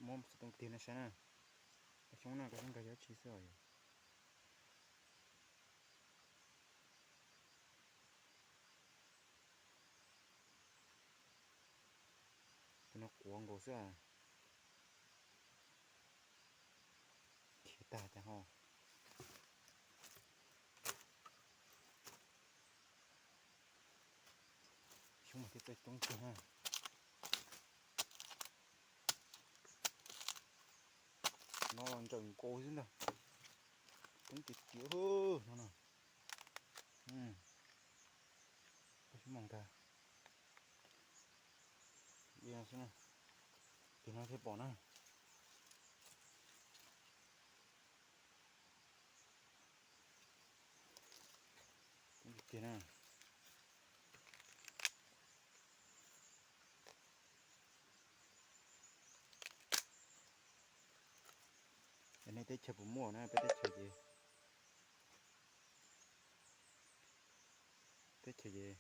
Muab xov tooj tiag no saib na. Cov xyoob no, cov xyoob nkag yog tsi xwb os. Tus no quav nkaus xwb. Khiav tag cas ho. Xyoob mas thiaj txawj coob kawg na. No los ntsaws nkaus xwb ntag. Coob tiag tiag no no. Koj xyoob moos ntag. Xwb, tig no thiaj pom na. Tiag na. Nej teb chaws puas muaj na, peb teb chaws ces, teb chaws ces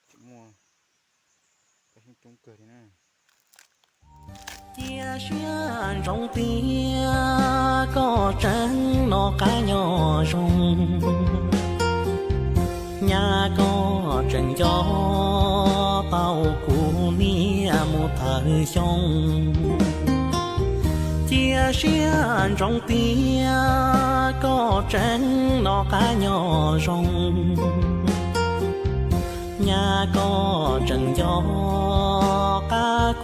tseem muaj, coob kawg li na. Cia siab ntsoov tias koj tseem noj qab nyob zoo, nyaj koj tseem nco tau kuv niaj mus thawj xyoo. Cia siab ntsoov tias koj tseem noj qab nyob zoo, nyaj koj tseem nco qab